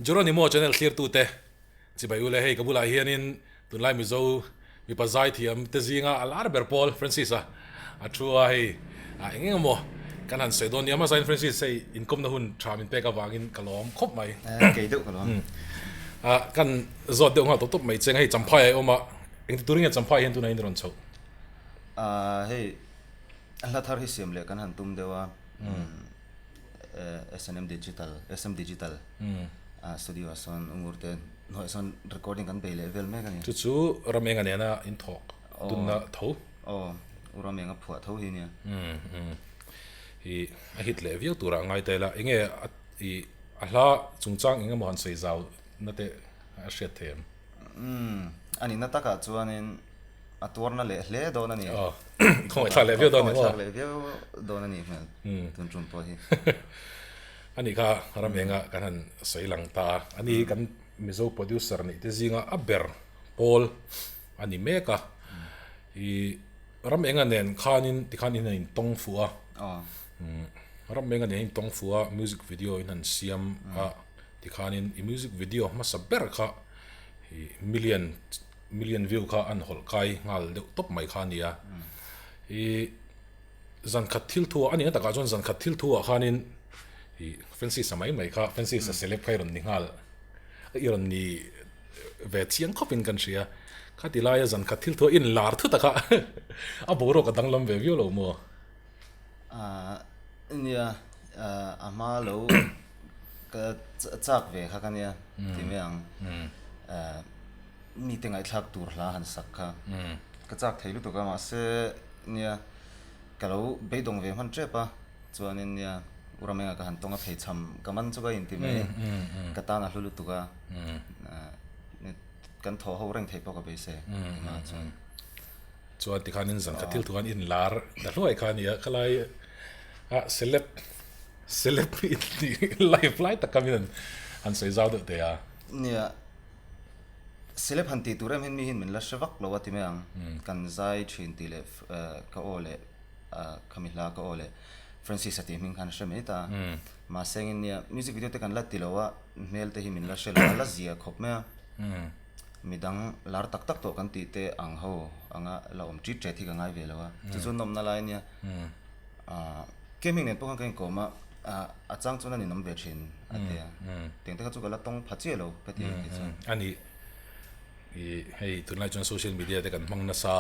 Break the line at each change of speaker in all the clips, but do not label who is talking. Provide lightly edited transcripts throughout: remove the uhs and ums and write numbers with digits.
Jeronimo channel thlirtute chibai ule hei ka bulah hianin tunlai Mizo mipa zaithiam te zinga a lar ber pawl Francis a a thu a hei eng eng emaw kan han sawi dawn nia hmasa in Francis hei inkawmna hun tha min pek avangin ka lawm khawp mai.
Kei deuh ka lawm.
Kan zawt deuh nghal tawp tawp mai cheng hei Champhai a awm a engti turin nge Champhai hian tunah hian i rawn chhoh?
Hei hla thar hi siam leh kan han tum deuh a. S&M Digital, SM Digital studio ah sawn Ungur te hnuaiah sawn recording kan bei leh vel mek a ni.
Chu chu Ramenga nena in thawk tunna tho.
Aw, U Ramenga phuah tho hi nia.
I a hit leh viau turah ngai ta ila, enge i a hla chungchang eng emaw han sawi zau na te a hriat thei em?
A nihna takah chuanin A tuarna leh hle dawn a ni.
Aw, khawngaihthlak leh viau dawn a ni maw?
Khawngaihthlak leh viau dawn a nih hmel tun tum pawh hi.
A nih kha ram enga kan han sawi lang ta a, a ni hi kan Mizo producer nih te zinga a ber pawl a ni mek a. I ram enga nen khanin tikhan in han intawng fuh a, ram enga nen intawng fuh a music video in han siam a, tikhanin i music video hmasa ber kha i million Million view kha an hawlh kai nghal deuh tawp mai kha a nia. I zan khat thil thu ah a nihna takah chuan zan khat thil thu ah khanin i Francis-a mai mai kha Francis-a celeb kha i rawn ni nghal i rawn ni ve chiang khawpin kan hria. Khati laia zan khat thil thu ah i inlar thut a kha a boruak a danglam ve viau lo maw?
Nia a hma lo ka chak ve kha ka nia ti mai ang. Mite ngaihthlak tur hla han sak kha ka chak thei lutuk a mahse nia ka lo beidawng ve hman tep a chuanin nia U Ramenga ka han tawng a pheichham ka man chu ka inti mai ka tan a hlu lutuk a kan thaw ho reng thei pawh ka beisei engah chuan.
Chuan tikhanin zan khat thil thu khan inlar ta hluai kha a nia khalai a celeb celeb live lai tak kha min han sawi zau deuh teh a.
Nia. Celeb han tih tur em hian mi hian min la hre vak lo a ti mai ang. Kan zai thin tih leh ka aw leh khami hla ka aw leh Francis a tih hming khan a hre mai ta. Mahse engin nia music video te kan la ti lo a, hmel te hi min la hre lo a, la zia khawp mai a. Midang lar tak tak tawh kan tih te ang ho anga la awm tit tet hi ka ngai ve lo a. Chu chu nawmna lai a nia. Kei hming nen pawh khan ka inkawm a, a chang chuan a ninawm ve thin a ti a. Tiang te kha chu ka la tawng pha chiah lo ka ti kei chuan.
A nih, i hei tunlai chuan social media te kan hmang nasa,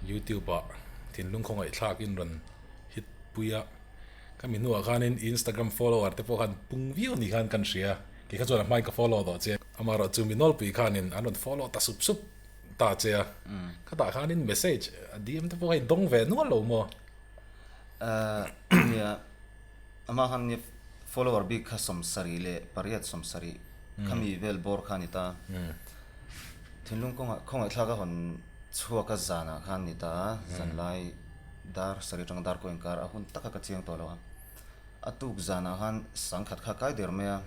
youtube ah thinlung khawngaihthlak in rawn hit pui a, khami hnuah khanin instagram follower te pawh khan pung viau ni khan kan hria, kei kha chuan a hmain ka follow tawh che. Amaherawhchu mi nawlpui khanin an rawn follow ta sup sup. ta che a, khatah khanin message a DM te pawh hei dawng ve nual lo maw?
Nia, amah khan nia follower bik kha 78 leh pariat 70 khami vel bawr kha a ni ta. Thinlung kawngah khawngaihthlak a hawn chhuak a zanah khan ni ta a, zanlai dar sarih atanga dar kaw inkar a hun taka ka chiang tawh lo a. A tuk zanah khan sangkhat kha kai der mai a,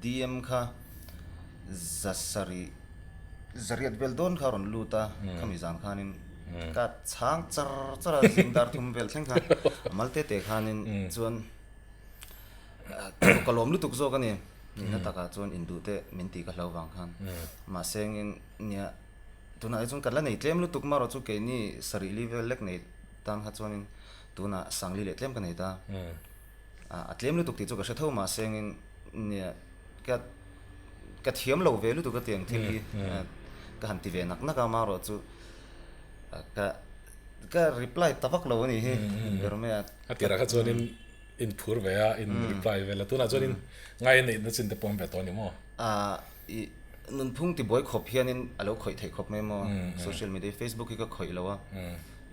DM kha 700 Zariat vel dawn kha a rawn lut a, khami zan khanin ka chhang char char a, zing dar thum vel thleng khan a mal te te khanin chuan ka lawm lutuk zawk a ni. Nihna takah chuan induh te min tih ka hlau vang khan. Mahse engin nia tunah hi chuan ka la nei tlem lutuk marawh chu keini sarih li vel lek nei tan kha chuanin tunah sangli leh tlem ka nei ta. A tlem lutuk tih chu ka hre tho mahse engin nia ka ka thiam lo ve lutuk a tiang thil hi ka han ti ve nak nak a amaherawh chu ka ka reply ta vak lo a nih hi ber mai a.
A tirah kha chuanin in phur ve a in reply vel a tunah chuanin ngai neih na chin te pawh an ve tawh a ni maw?
I nunphung tibuai khawp hianin a lo khawih theih khawp mai maw social media facebook hi ka khawih lo a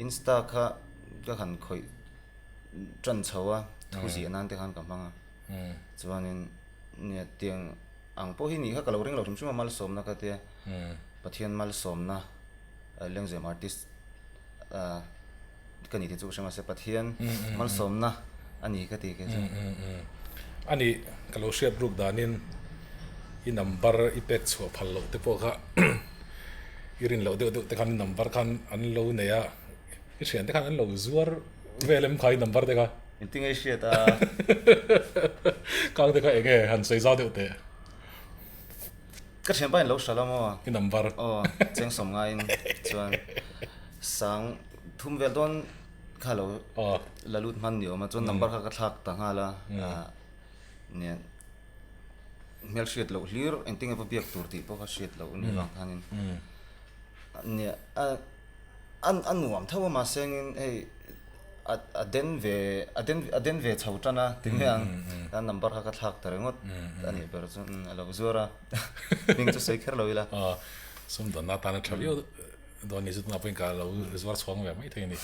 insta kha ka han khawih tan chho a thu ziah nan te khan ka hmang a chuanin nia tiang ang pawh hi nih kha ka lo ring lo hrim hrim a malsawmna ka tia Pathian malsawmna lengzem artist ka ni tih chu ka hre mahse Pathian malsawmna a ni ka ti kei chu.
A nih ka lo hriat ruk danin i number i pek chhuah phal loh te pawh kha i rin loh deuh deuh te khan i number khan an lo nei a. I thian te khan an lo zuar vel em kha i number te kha?
Engtin nge i hriat a?
Kang te kha eng nge han sawi zau deuh teh?
Ka thianpa in lo hral a maw?
I number.
Aw, cheng sawm ngaiin chuan sang thum vel dawn kha lo la lut hman ni awm a, chuan number kha ka thlak ta nghal a, nia hmel hriat loh hlir engtin nge va biak tur tih pawh kha hriat loh a nih vang khanin nia a a nuam tho a mahse engin hei a a den ve a den a den ve chho tan a ti mai ang a number kha ka thlak ta ringawt a nih ber chu a lo zuar a hming chu sawi kher lo ila.
Sumdawnna atana tha viau dawn ni chu tunah pawhin ka lo zuar chhuang ve mai thei a ni.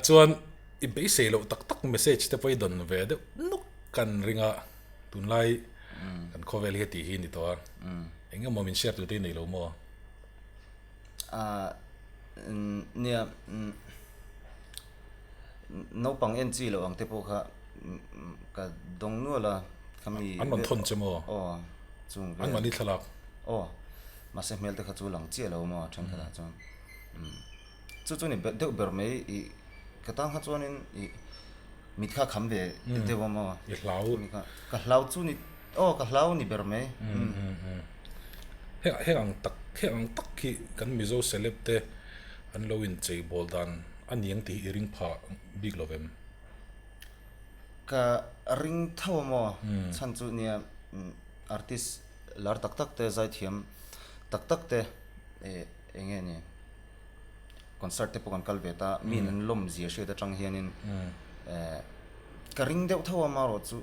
Chuan i beisei loh tak tak message te pawh i dawn ve deuh nuk kan ring a tunlai kan khawvel hi tih hi a ni tawh a eng emaw min share tur te i nei lo maw?
Ah nia naupang en chi loh ang te pawh kha ka dawng nual a khami
An rawn thawn che maw?
Aw chung
vel. An mahni thlalak?
Aw mahse hmel te kha chu lang chiah lo maw thenkhat ah chuan chu chu ni deuh ber mai i ka tang kha chuanin i mit kha kham ve deuh a maw?
I hlau.
Ka hlau chu ni Aw ka hlau ni ber mai.
Heng ang tak heng ang tak hi kan Mizo celeb te an lo in chei bawl dan a niang tih hi i ring pha bik lo vem?
Ka ring tho a maw? Chhan chu nia artist lar tak tak te zaithiam tak tak te eng nge ni concert te pawh kan kal ve ta mi in an lawm zia hriat atang hianin ka ring deuh tho a marawh chu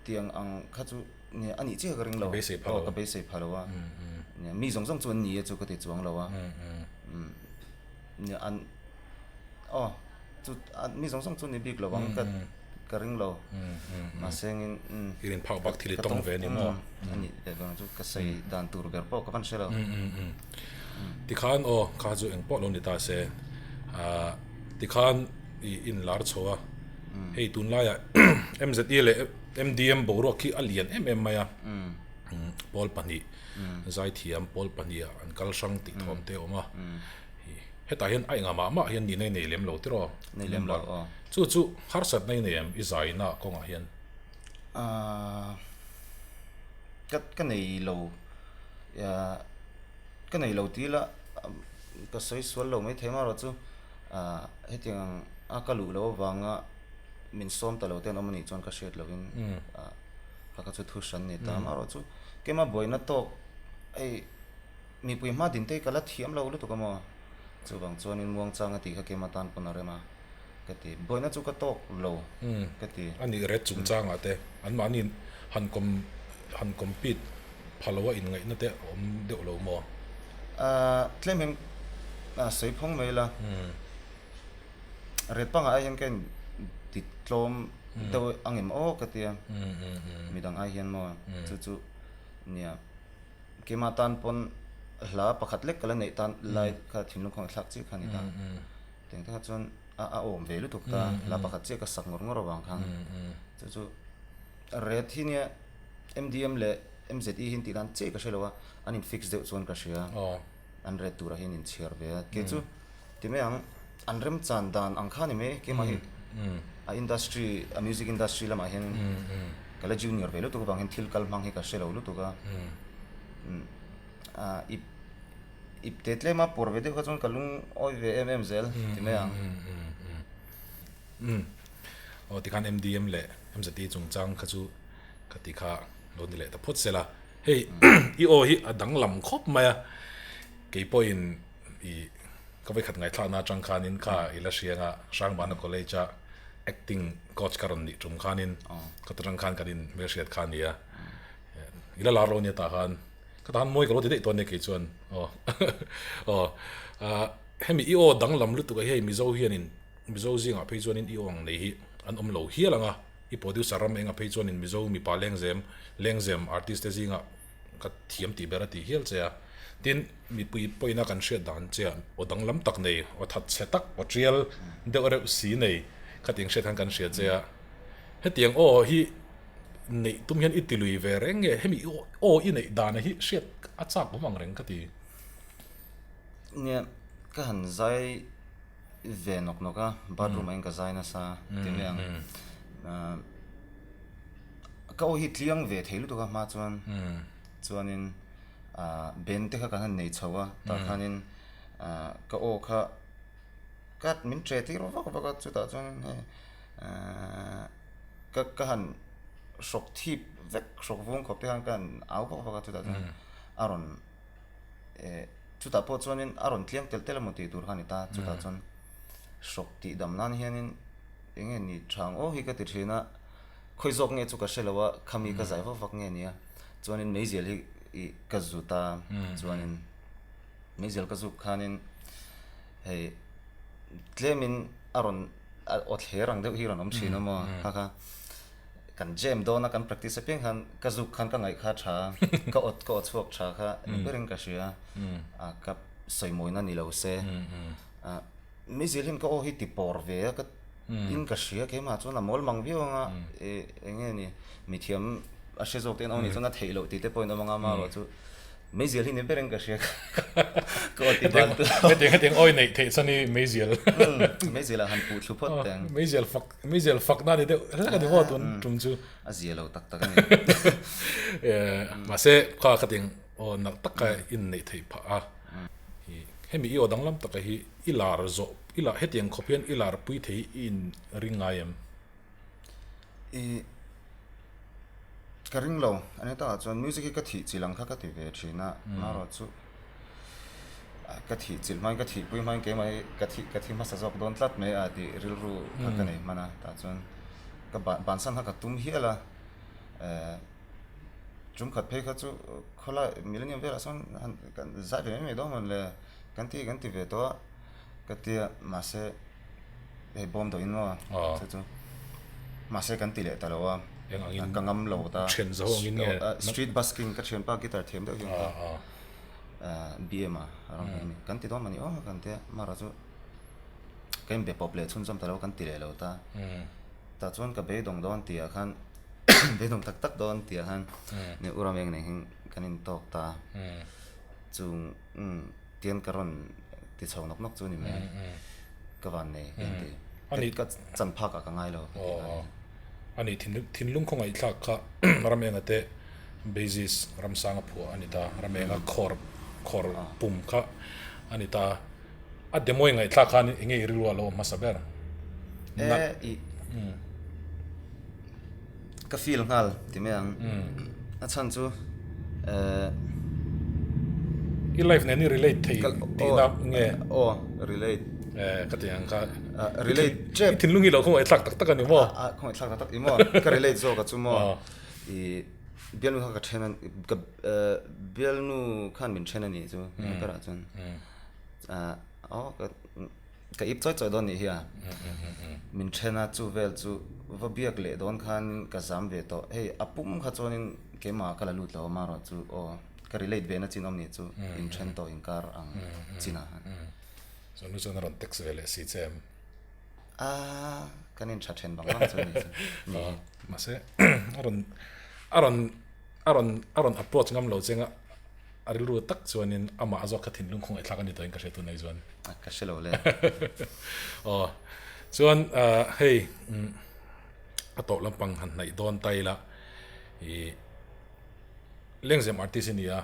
Tiang ang kha chu nia a nih chiah ka ring lo.
Beisei pha lo.
Aw ka beisei pha lo a. Nia mi zawng zawng chu an ni e chu ka ti chuang lo a. Nia an aw chu mi zawng zawng chu ni bik lo ang ka ka ring lo. Mahse engin
I rin phak bak thil i tawng ve a ni maw?
A nih leh vang chu ka sawi dan tur ber pawh ka van hre lo.
Tikhan aw kha chu engpawh lo ni ta se tikhan i inlar chho a. Hei tunlaiah MZE leh MDM boruak hi a lian em em mai a, pawl pahnih zaithiam pawl pahnih ah an kal hrang tih thawm te a awm a, hetah hian a engah mah mah hian nihna i nei lem lo tiraw?
Nei lem lo aw.
Chu chu harsatna i nei em i zaina kawngah hian?
Ka ka nei lo, ka nei lo tih ila ka sawi sual lo maithei marawh chu. Ahh hetiang a ka luh loh avanga min sawm ta lo te an awm anih chuan ka hriat lovin ahh kha kha chu thu hran ni ta amaherawh chu keimah buaina tawk hei mipui hma din te hi ka la thiam lo lutuk a maw chuvang chuanin muangchang a tih kha keimah tan pawn a rem a ka ti buaina chu ka tawk lo ka ti.
A nih ret chungchangah te anmahni han kawm han compete pha lo a inngaihna te a awm deuh lo maw?
Ahh tlem hian sawi phawng mai ila ret pangah ai hian ka in ti tlawm deuh ang em aw ka tia midang ai hian maw chu chu nia keimah tan pawn hla pakhat lek ka la neih tan lai kha thinlung kha thlak chiah kha a ni ta tiang te kha chuan a awm ve lutuk ta hla pakhat chiah ka sak ngawr ngawr avang khan chu chu ret hi nia MDM leh MZE hi an tih dan chiah ka hre lo a, an in fix deuh chuan ka hria. An ret turah hian in chhiar ve a. Kei chu ti mai ang, an remchan dan ang kha ni mai keimah hi a industry, a music industry lamah hian ka la junior ve lutuk avang hian thil kal hmang hi ka hre lo lutuk a. Ip ip te tlem a pawr ve deuh kha chuan ka lungawi ve em em zel ti mai ang.
Aw tikhan MDM leh MZE chungchang kha chu ka ti kha lo ni leh ta phawt sela. Hei i aw hi a danglam khawp mai a, kei pawhin i ka vawikhat ngaihthlakna atang khanin kha i la hriang a, Hrangbana College a acting coach ka rawn nih tum khanin ka ta tang khan kan in hmelhriat kha a ni a, i la lar lo nia tah khan ka tan mawi ka lo ti daih tawh a nia kei chuan aw aw hemi i aw danglam lutuk a hi hei Mizo hianin Mizo zingah phei chuanin i aw ang nei hi an awm lo hial ang a, i producer ram engah phei chuanin Mizo mipa lengzem, lengzem artist te zingah ka thiam tih ber a ti hial che a. Tin, mipui pawina kan hriat dan che a, aw danglam tak nei, aw that chhe tak, aw tial deuh reuh si nei khatiang hriat khan kan hria che a. Hetiang aw hi neih tum hian i ti lui ve reng nge, hemi aw i neih dana hi hriat a chak awm ang reng ka ti.
Nia, ka han zai ve nawk nawk a, bathroom ah hian ka zai nasa ti mai ang. Ka aw hi tliang ve thei lutuk a hma chuan chuanin band te kha kan han nei chho a tah khanin ka aw kha ka min che tir vak vak a chutah chuan hei ka ka han hrawk thip vek hrawk vung khawp te khan ka han au vak vak a chutah chuan a rawn chutah pawh chuanin a rawn tliang tel tel emaw tih tur kha a ni ta chutah chuan hrawk tih dam nan hianin eng nge ni tha ang aw hi ka ti thin a khawi zawk nge chu ka hre lo a khami ka zai vak vak nge nia chuanin meizial hi ih ka zut a chuanin meizial ka zuk khanin hei tlemin a rawn a aw thler ang deuh hi rawn awm thin a maw kha kha kan jam dawn a kan practice apiang khan ka zuk khan ka ngaih kha tha ka aw ka aw chhuak tha kha ni berin ka hria a ka sawi mawina ni lo se a meizial hian ka aw hi ti pawr ve a ka in ka hria keimah chuan a mawl mang viau anga ih eng nge ni mithiam a hre zawk te an awm anih chuan a theih loh tih te pawhin awm anga amaherawh chu meizial hi ni berin ka hria ka aw ti ban tu
hetiang hetiang awi neih theih chuan i meizial
meizial ah han puh thlu phawt teh ang
meizial fak meizial fak na ni deuh hlek a ni maw tun tum chu
a zia lo tak tak a ni
mahse kha khatiang aw nalh taka in neih theih phah a hemi i aw danglam taka hi I lar zawh, i lar hetiang khawp hian i lar pui thei i in ring ngai em?
I ka ring lo, a ni takah chuan music hi ka thih chilh ang kha ka ti ve thin a, marawh chu ka thih chilh hmain ka thih pui hmain keimah hi ka thih ka thi hmasa zawk dawn tlat mai a tih rilru kha ka nei hman a, tah chuan ka bansan kha ka tum hial a, eh. Tum khat phei kha chu khawlai millennium velah sawn han kan zai ve mai mai dawn mawn le kan ti kan ti ve tawh a ka tia mahse hei bawm dawh in maw chu chu mahse kan ti leh ta lo a ka ngam lo ta street busking ka thianpa guitar thiam deuh hian kha BM a ram hi a ni kan ti dawn mawni aw kan tia mara chu ka inbe pawp leh chhunzawm ta lo kan ti leh lo ta tah chuan ka beidawng dawn tih ah khan beidawng tak tak dawn tih ah khan ni u Rameng nen hian kan intawk ta chung tian ka rawn ti chho nawk nawk chu ni mai ka van nei ka inti ka chan phak ah ka ngai lo ka ti lai
a ni thinlung khawngaihthlak kha Ramenga te basis Ramsanga phuah a ni ta Ramenga khawr khawr pum kha a ni ta. A demo i ngaihthlak khan eng nge i rilru a lo awm hmasa ber?
E i ka feel nghal ti mai ang. A chhan chu eh
I life nen i relate thei tihna nge?
Aw relate.
Eh ka ti ang kha.
Relate
tep. I thinlung hi lo khawngaihthlak tak tak a ni maw?
A khawngaihthlak tak tak i maw? Ka relate zawk a chu maw? I bialnu kha ka then a ka bialnu khan min then a nih chu berah chuan. Aw ka ka ip chawi chawi dawn nih hi a min then a chu vel chu va biak leh dawn khan ka zam ve tawh hei a pum kha chuanin keimah ka la lut lo a marawh chu aw ka relate ve na chin awm nih chu in then tawh inkar ang chinah khan.
Chuan nu chuan a rawn text ve leh si che em?
A kan in tha then bang bang chu nih chu ni hi.
Mahse a rawn a rawn a rawn a rawn approach ngam lo cheng a. A rilru tak chuanin amah zawk kha thinlung khawngaihthlak a ni tawhin ka hria tunah chuan.
Ka hre lo le.
Aw chuan hei a tawh lampang han hnaih dawn ta ila ih Lengzem artist i ni a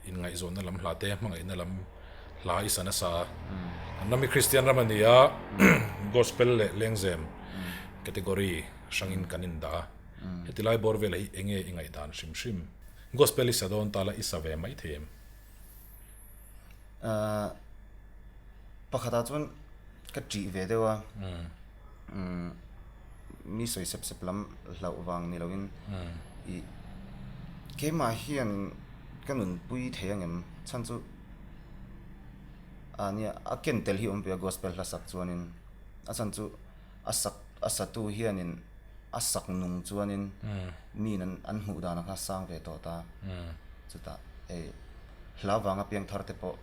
inngaihzawnna lam hla te hmangaihna lam hla i sa nasa a kan ram hi Kristian ram a ni a Gospel leh Lengzem category hrangin kan indah a. Heti lai bawr velah hi enge i ngaihdan hrim hrim? Gospel i sa dawn ta la i sa ve mai thei em?
Ahh pakhatah chuan ka ṭih ve deuh a, umm mi sawi sep sep lam hlauh vang ni loin ih keimah hian ka nunpui thei ang em? Chhan chu ah nia a ken tel hi awm ve a gospel hla sak chuanin a chhan chu a sak a satu hianin. a sak nung chuanin min an an hmuh dan kha sang ve tawh ta. Chutah hei hla vanga piang thar te pawh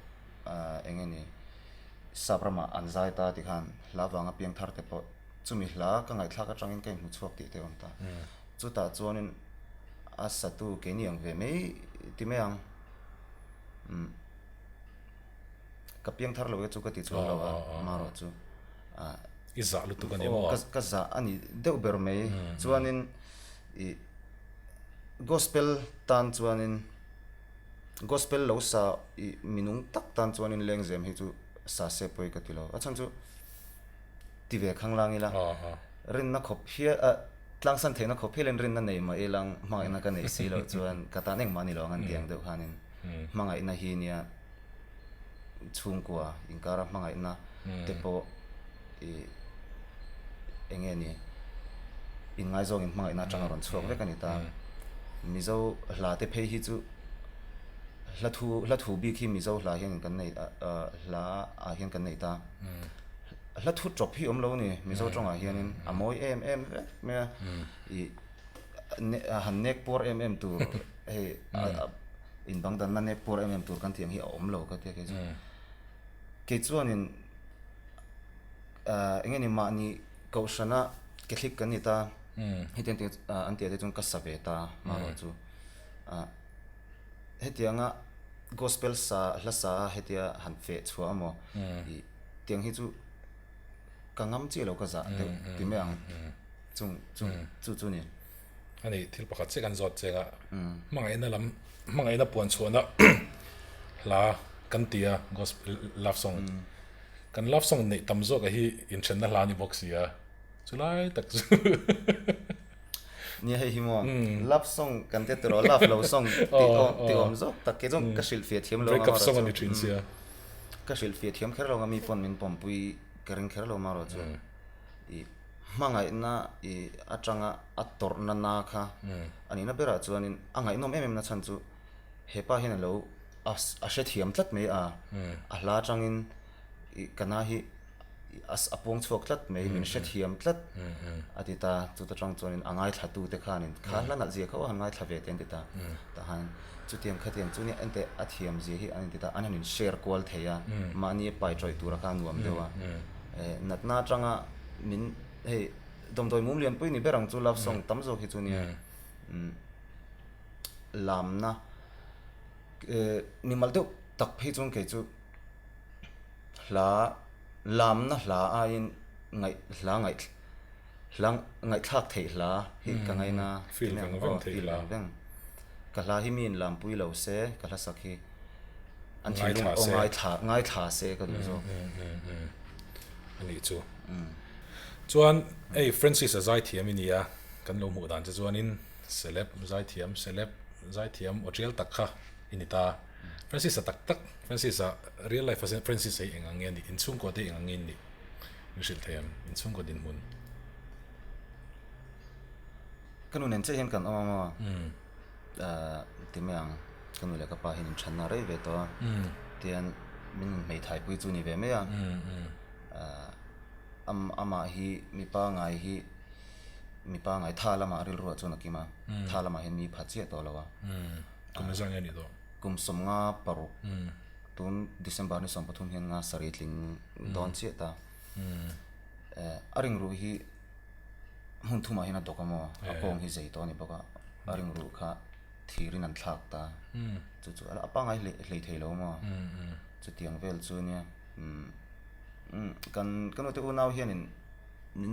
eng nge ni sap ramah an zai ta ti khan hla vanga piang thar te pawh chumi hla ka ngaihthlak atangin ka inhmu chhuak tih te a awm ta. Chutah chuanin a satu keini ang ve mai ti mai ang umm ka piang thar lo e chu ka ti chuang lo a marawh chu ah.
I zah lutuk a ni maw?
Aw, ka zah a ni deuh ber mai. Chuanin i gospel tan chuanin gospel lo sa i minung tak tan chuanin lengzem hi chu sa se pawi ka ti lo. A chhan chu ti ve khang lang ila rinna khawp hial ah tlangsan theihna khawp hialin rinna nei mah ilang hmangaihna ka neih si loh chuan ka tan engmah a ni lo ang an ti ang deuh khanin hmangaihna hi nia chhungkua inkara hmangaihna te pawh ih eng nge ni inngaizawngin hmangaihna atanga rawn chhuak vek a ni ta. Mizo hla te phei hi chu hla thu hla thu bik hi Mizo hla hian kan nei hla ah hian kan nei ta. Hla thu tawp hi awm lo a ni Mizo tawngah hianin a mawi em em vek mai a ih han nek puar em em tur hei inbang danna nek puar em em tur kan tih ang hi a awm lo ka tia kei chu. Kei chuanin eng nge ni mahni kohhrana Catholic kan ni ta hetiang te an tih ah te chuan ka sa ve ta marawh chu hetianga gospel sa hla sa a hetia han feh chhuah amaw ih tiang hi chu ka ngam chiah lo ka zah deuh ti mai ang chung chung chu chu ni.
A ni thil pakhat chiah kan zawt cheng a hmangaihna lam hmangaihna puan chhuahna hla kan ti a gospel love song kan love song neih tam zawk a hi inthenna hla a ni bawk si a chulai tak chu
Nia hei hi maw love song kan tia tiraw love lo song tih awm tih awm zawk tak kei chuan ka hrilhfiah thiam lo
break up song a ni thin sia
ka hrilhfiah thiam kher lo ang a mi pawn min pawmpui ka ring kher lo marawh chu ih hmangaihna ih atanga a tawrhna na kha a nihna berah chuanin a ngaihnawm em em na chhan chu hepa hian a lo a hrethiam tlat mai a a hla atangin ih ka na hi a puang chhuak tlat mai min hrethiam tlat a ti ta chuta tang chuanin a ngaithla tu te khanin kha hla nalh zia kha aw han ngaithla ve te an ti ta tah han chutiang khatiang chu nia enteh a thiam zia hi an inti ta an han in share kual thei a mahni a pai tawih tura kha a nuam deuh a natna atanga min hei dawmdawi mum lian pui ni ber ang chu love song tam zawk hi chu nia lamna mimal deuh tak phei chuan kei chu hla lamna hla aiin ngaih hla ngaih hla ngaihthlak theih hla hi ka ngaina
feel veng veng theih hla
veng ka hla hi mi in lampui lo se ka hla sak hi an thinlung aw ngaithla ngaithla se ka duh zawk
ani chu chuan hei Francis a zaithiam i nia kan lo hmuh dan che chuanin celeb zaithiam celeb zaithiam aw tial tak kha i ni ta. Francis-a tak tak, Francis-a real life a Francis-a hi eng ang nge a nih, inchhungkaw te eng ang nge in nih min hrilh thei ang, inchhungkaw dinhmun.
Ka nu nen chiah hian kan awm a maw? Ti mai ang, ka nu leh ka pa hian inthanna rei ve tawh a, tihian min hmeithai pui chu ni ve mai a, amah hi mipa ngai hi mipa ngai tha lamah rilruah chuan a kim a, tha lamah hian mi pha chiah tawh lo a.
Kum engzah nge a nih tawh?
Kum 56 tun December ni 13 hian nga sarih tling dawn chiah ta. A ringruh hi hmun thumah hian a dawk a maw? A kawng hi zei tawh a ni bawk a, a ringruh kha thirin an thlak ta. Chu chu a pangngai hlei thei lo maw? Chutiang vel chu nia kan ka nute unau hianin min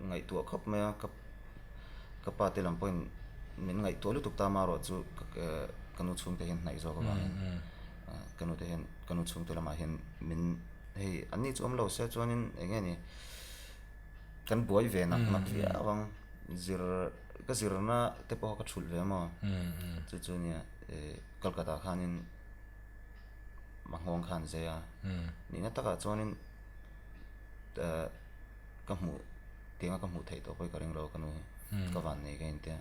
ngaihtuah khawp mai a, ka ka pa te lam pawhin min ngaihtuah lutuk ta amaherawh chu ka nu chhungte hian hnaih zawk avangin ka nu te hian ka nu chhungte lamah hian min hei an ni chu awm lo se chuanin eng nge ni kan buai ve nak nak viau ang zir ka zirna te pawh ka thulh ve maw chu chu nia Kolkata khanin Mahngawng khan zai a nihna takah chuanin ka hmuh tianga ka hmuh theih tawh pawh hi ka ring lo ka nu hi ka van nei ka intia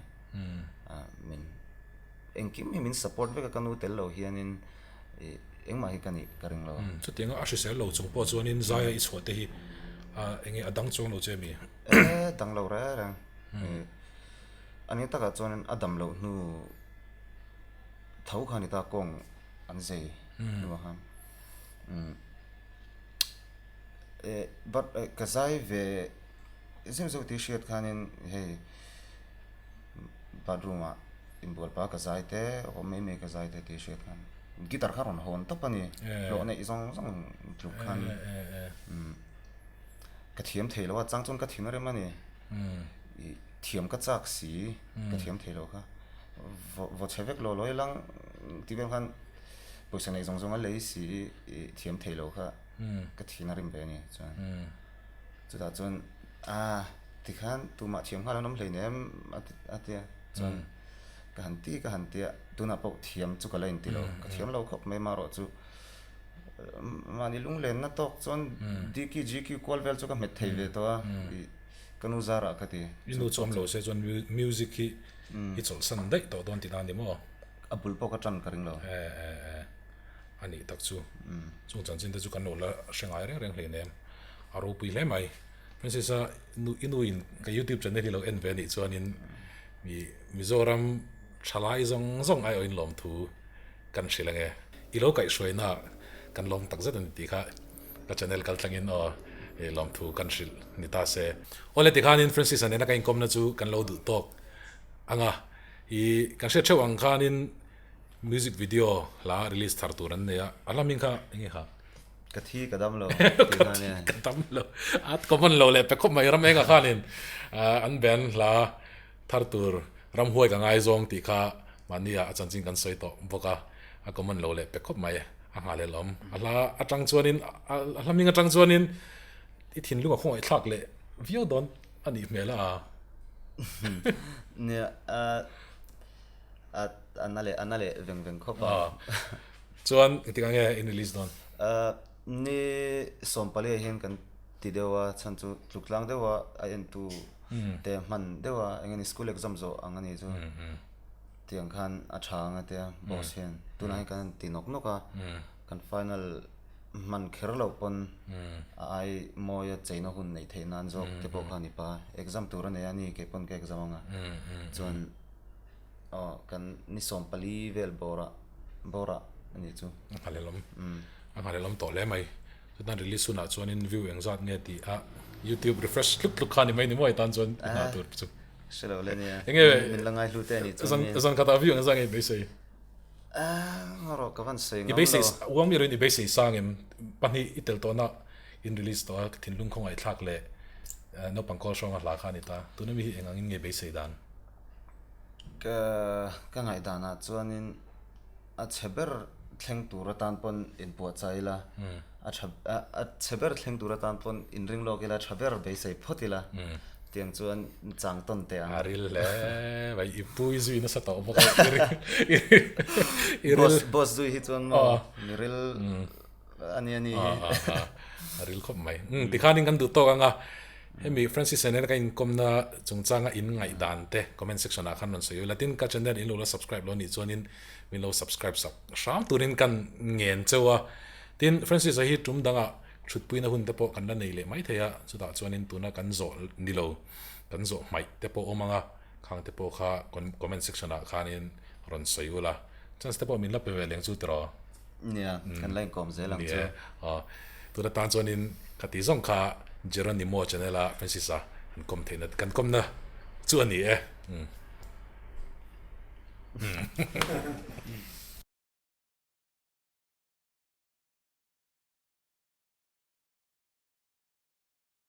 min engkim hi min support vek a ka nu tel lo hianin ih engmah hi ka nih ka ring lo.
Chutianga a hrisel lo chung pawh chuanin zaia i chhuah te hi eng nge a dang chuang lo che mi?
E dang lo reng reng a nia takah chuanin a dam loh hnu tho kha ni ta kawng an zei hnuah khan Eh but ka zai ve zeuh zeuh tih hriat khanin hei bathroom ah inbual pah ka zai te awm mai mai ka zai te tih hriat khan guitar kha rawn hawn tawp a ni hlawh neih zawng zawng tluk khan umm. Ka thiam thei lo a, chang chuan ka thin a rem a ni. I thiam ka chak si, ka thiam thei lo kha. Vaw chhe vek lo lawi lang tih vel khan pawisa neih zawng zawng a lei si i thiam thei lo kha ka thin a rim ve a ni chuan. Chutah chuan a tikhan tumah thiam nghal an awm hleinem a ti a, chuan ka han ti ka han ti a, tunah pawh thiam chu ka la inti lo, ka thiam lo khawp mai marawh chu mahni lunglenna tawk chuan DQ GQ kual vel chu ka hmet thei ve tawh a, ka nu zarah ka ti.
I nu chu awm lo se chuan music hi i chawlhsan daih tawh dawn tihna a ni maw?
A bul pawh ka tan ka ring lo.
E e e. A nih tak chu. Chung chanchin te chu kan lo la hre ngai reng reng hleinem. A ropui hle mai. Francis a nu i nu in ka youtube channel hi lo en ve anih chuanin mi Mizoram thalai zawng zawng aiawhin lawmthu kan hrilh ange. I lo kaihhruaina kan lawm tak zet a ni tih kha ka channel kal tlangin aw lawmthu kan hrilh ni ta se. Awle tikhanin Francis a nena ka inkawmna chu kan lo duh tawk anga i kan hriat theuh ang khanin Music video hla release thar tur an nei a, a hla hming kha eng nge kha?
Ka thi ka dam lo tih
kha nia. Ka thi ka dam lo. A common lo leh pe khawp mai ram engah khanin an band hla thar tur ramhuai ka ngaizawng tih kha mahnia a chanchin kan sawi tawh bawk a, a common lo leh pe khawp mai a nghalel awm. A hla atang chuanin a hla hming atang chuanin i thinlung a khawngaihthlak leh viau dawn a nih hmel a.
Nia A a na leh a na leh veng veng khawp a.
Chuan engtik ah nge in release dawn?
Ni sawmpali ah hian kan ti deuh a, chhan chu tluk tlang deuh a a entu te hman deuh a, eng nge ni school exam zawh ang a ni chu tiang khan a tha ang a tia boss hian tunah hian kan han ti nawk nawk a, kan final hman kher loh pawn a ai mawi a cheina hun neih theih nan zawk te pawh kha a ni pa, exam tur a nei a ni kei pawn ka exam ang a chuan. Aw kan ni 14 vel bawrah bawrah a nih chu.
A nghalel awm. A nghalel awm tawh hle mai. Chutan release hunah chuanin view engzat nge tih a youtube refresh tluk tluk kha ni mai ni maw tan chuan i hna tur chu.
Hre lo le nia. Enge min la ngai hlu te a nih
chuan. Zan khatah view engzat nge i beisei?
Aaa rawh ka van sawi ngam lo.
Uang mi erawhin i beisei sang em? Pahnih i tel tawhna in release tawh a thinlung khawngaihthlak leh naupang kawl hrawnga hla kha a ni ta. Tuna mi hi eng angin nge beisei dan?
Ka ka ngaihdanah chuanin a chhe ber thleng tur atan pawn inpuahchah ila, a tha a chhe ber thleng tur atan pawn inring lawk ila, tha ber beisei phawt ila, tiang chuan chang tawn teh ang.
A ril hle mai, i pu i zui nasa tawh bawk a, i ril
i ril. Boss zui hi chuan maw mi ril a ni a ni hi.
A ril khawp mai. Tikhanin kan duh tawk ang a. Hemi Francis nena ka inkawmna chungchanga in ngaihdan te comment section ah khan rawn sawi ula tin ka channel in lo la subscribe lo nih chuanin min lo subscribe sak hram turin kan ngen cheu a tin Francis a hi tum dangah thutpuina hun te pawh kan la nei leh mai thei a chutah chuanin tuna kan zawh ni lo kan zawh hmaih te pawh awm anga khang te pawh kha comment section ah khanin rawn sawi ula chance te pawh min la pe ve leng chu tiraw.
Nia, kan la inkawm zel ang chu.
Ni e, aw. Tuna tan chuanin ka tih zawng kha Jeronimo channel a Francis-a kan kawm theihna, kan kawmna chu a ni e.